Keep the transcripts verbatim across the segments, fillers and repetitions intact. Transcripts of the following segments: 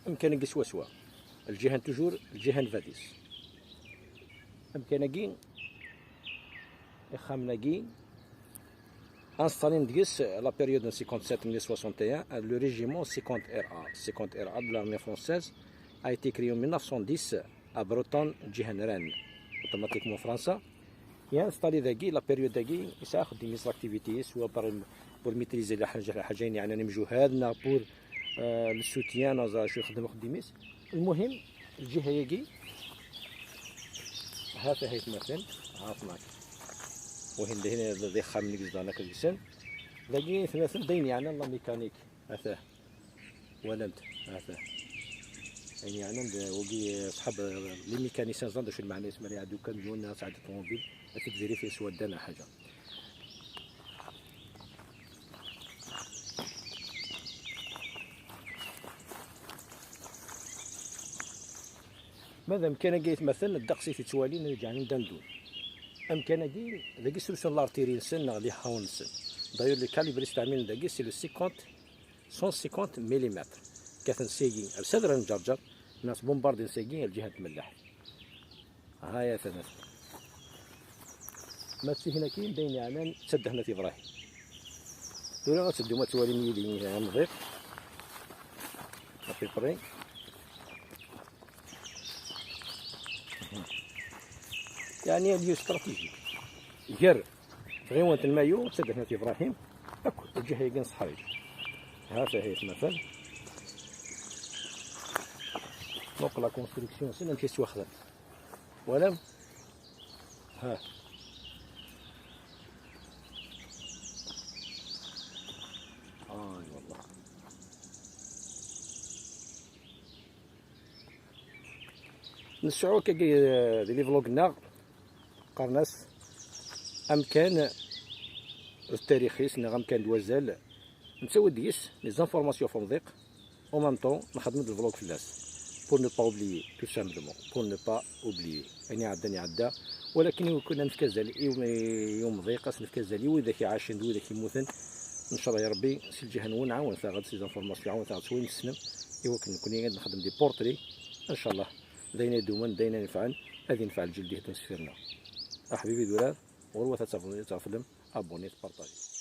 Amkan-agi swaswa. Lǧiha n toujours, lǧiha n Vadis. Amkan-agi, ixxamen-agi, installen deg-s la période n cinquante-sept mille soixante et un, le régiment cinquante R A. Cinquante R A de l'armée française a été créé en mille neuf cent dix à Bretonne, lǧiha n Rennes. Automatiquement Fransa. Installi dagi, la période dagi, yesɛa axeddim-is, l'activité-is, soit par, pour maîtriser la ḥaǧa, la ḥaǧa-nni yeɛnan imjuhad, neɣ pour, euh, le soutien, neɣ ẓer acu ixeddem axeddim-is. Lmuhim, lǧiha-agi, ha-t-a aytmaten, ha-t-en akka. Wihin d, d ixxamen i yezḍan akka deg-sen. Dagi aytmaten d ayen yeɛnan la mécanique, ha-t-a. Walam-t, ha-t-a. Ayen yeɛnan d wagi, ṣṣḥab, les mécaniciens ẓran d acu lmeɛna-is, mi ara iɛeddi ukamyun neɣ ad tɛeddi ṭumubil, ad t-id-vérifier s wadda neɣ ḥaǧa. Ma d amkan-agi aytmaten, ddeqs i t-ittwalin, ad yeǧɛlen d andun. Amkan-agi, dagi srusun l'artillerie-nsen neɣ les hawn-nsen. D'ailleurs, le calibre i stɛmilen dagi, c'est le cinquante, cent cinquante millimètres. Kkaten segi ar Sadra n Ǧerǧer, neɣ sbumbardin segi ar lǧiha n tmellaḥt. Ha-ya tanat. Ma d tihin akkin, d ayen yeɛnan d taddehna n At Ibrahim. Tura ad teddum ad twalim yid-i amḍiq. À peu près. Yeɛni lieu stratégique. Gar tɣiwant n Mayu, d taddehna n At Ibrahim, akk lǧiha-agi n Ṣeḥrij. Ha-t-a aytmaten. Muqel la construction-nsen amek i tettwaxdam. Twalam? Ha. Ay wallah. Nesɛu akkagi, eh, di les vlogs-nneɣ, qqaren-as amkan d tarix-is neɣ amkan d wazal, nettawi-d deg-s les informations ɣef umḍiq, en même temps nxeddem-d vlog fell-as, pour ne pas oublier, tout simplement, pour ne pas oublier. Ayen iɛeddan iɛedda, walakin i wakken ad nefk azal i, i umḍiq, ad s-nefk azal i widak iɛacen d widak yemmuten. Ncallah ya Rebbi, si lǧiha-nwen, ɛawen-aɣ-d si les informations, ɛawen-aɣ-d s wayen tessnem, i wakken nekni ad nxeddem des portraits, ncallah, d ayen idumen, d ayen inefɛen, ad yenfeɛ lǧil d iheddun sfir-nneɣ. A ḥbibi d urar, ɣur-wat ad taflem, abonné, partager.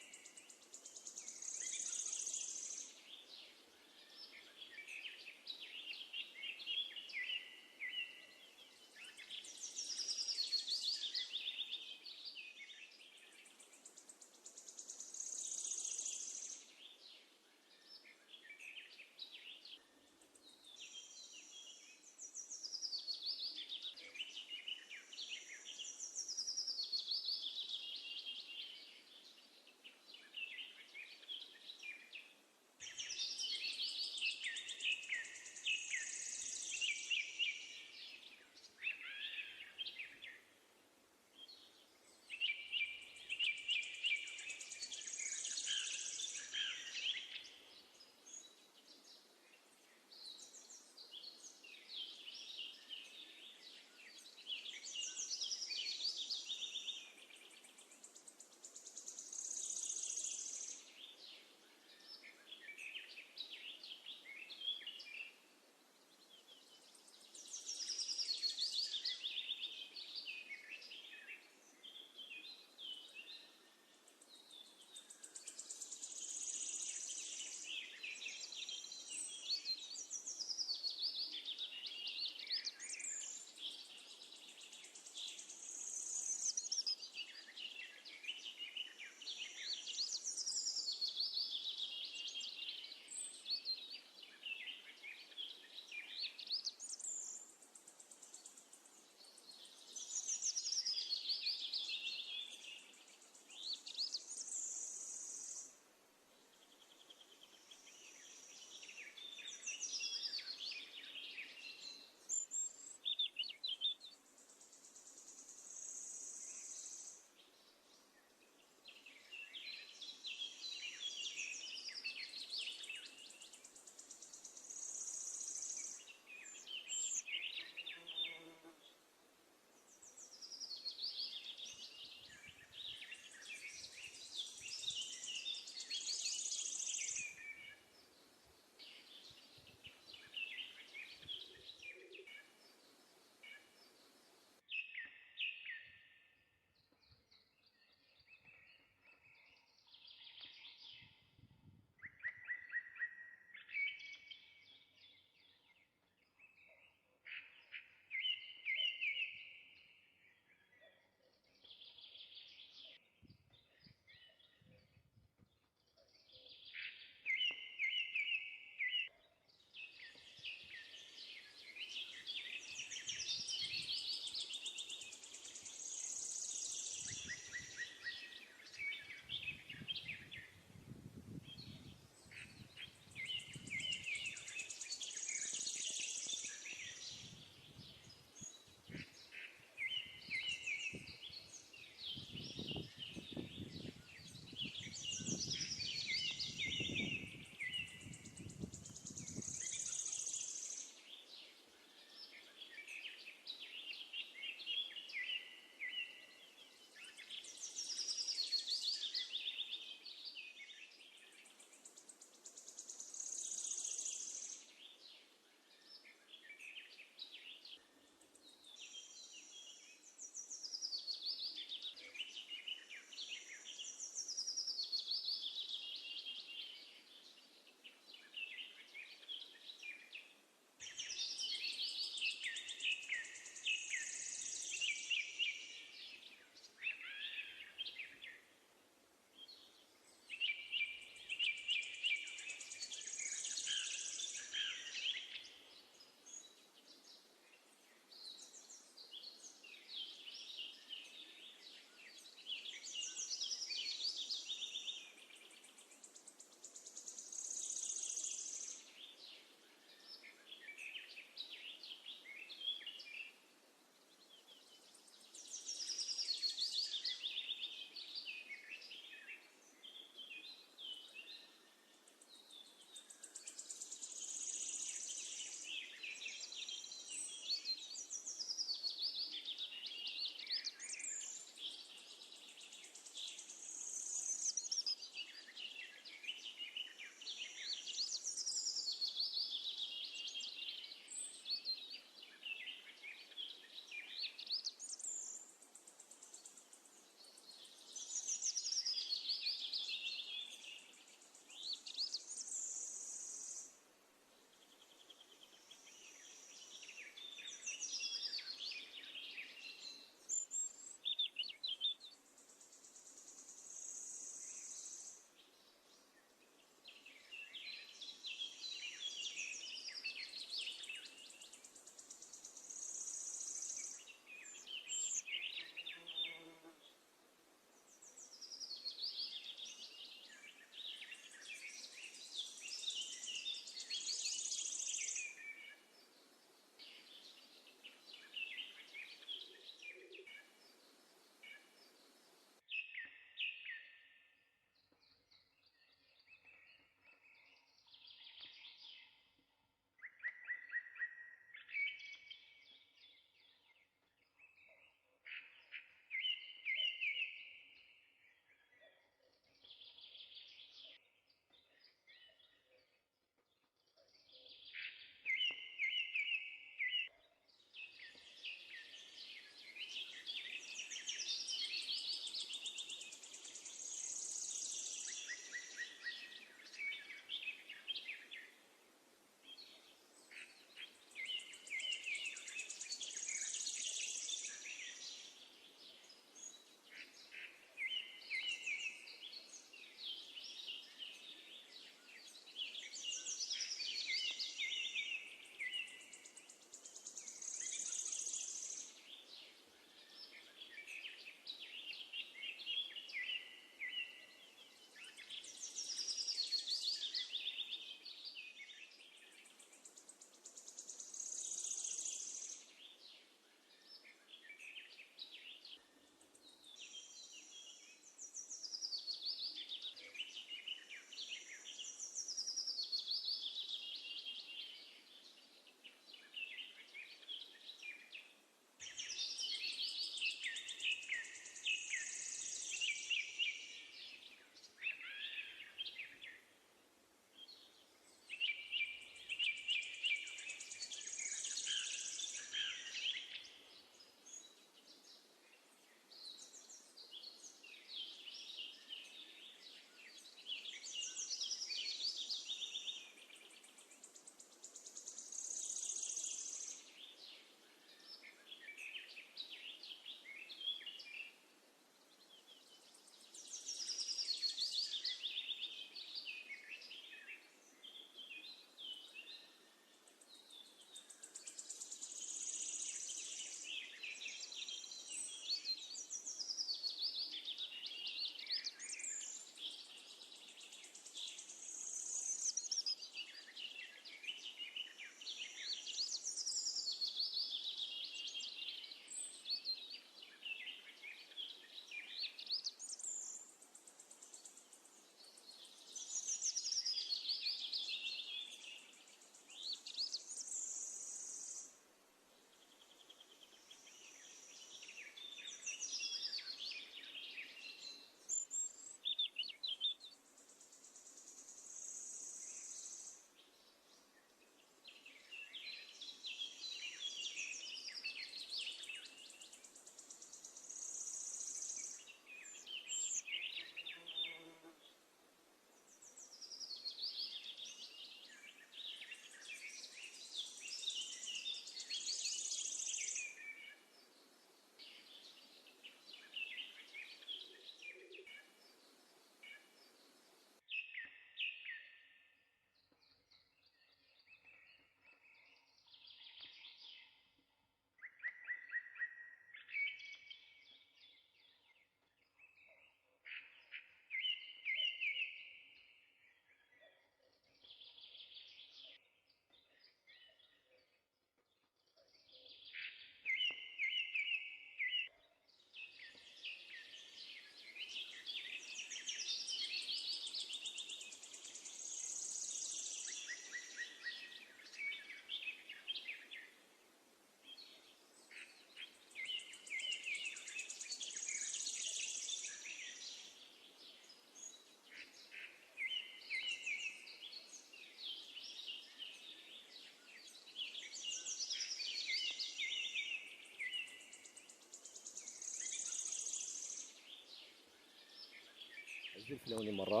Fell-awen i merra,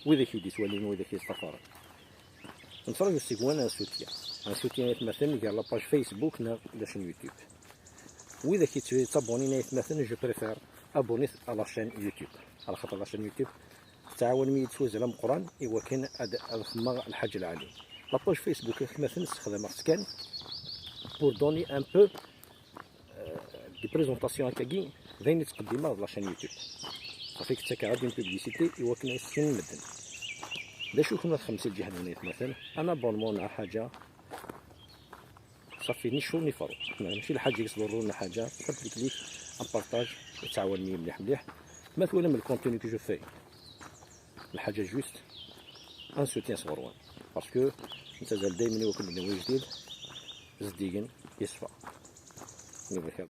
widak i d-ittwalin, widak i yeṭṭafaren. Nettraǧu seg-wen un soutien. Un soutien, aytmaten, gar la page Facebook neɣ la chaîne YouTube. Widak i tt-, yettabunin, aytmaten, je préfère abonner à la chaîne YouTube. Ala xaṭer la chaîne YouTube tettɛawan-iyi-d s wazal ameqqran i wakken ad, ad xemmeɣ lḥaǧa lɛali. La page Facebook, aytmaten, ssexdameɣ-tt kan pour donner un peu des présentations akkagi, d ayen i ttqeddimeɣ d la chaîne YouTube. Safi, k-ttakeɣ-d une publicité i wakken ad ssinen medden. D acu i kunwi ad txedmem si lǧiha-nwen, aytmaten? Un abonnement neɣ ḥaǧa. Safi, ni ccu ni ferru. Mačči lḥaǧa i s-ḍurrun neɣ ḥaǧa, un petit clic, un partage, yettɛawan-iyi mliḥ mliḥ. Ma twalam le contenu que je fais, lḥaǧa juste un soutien sɣur-wen. Parce que nettazal daymen i wakken d-nawi ajdid, zeddigen, yeṣfa. Newwi lxir.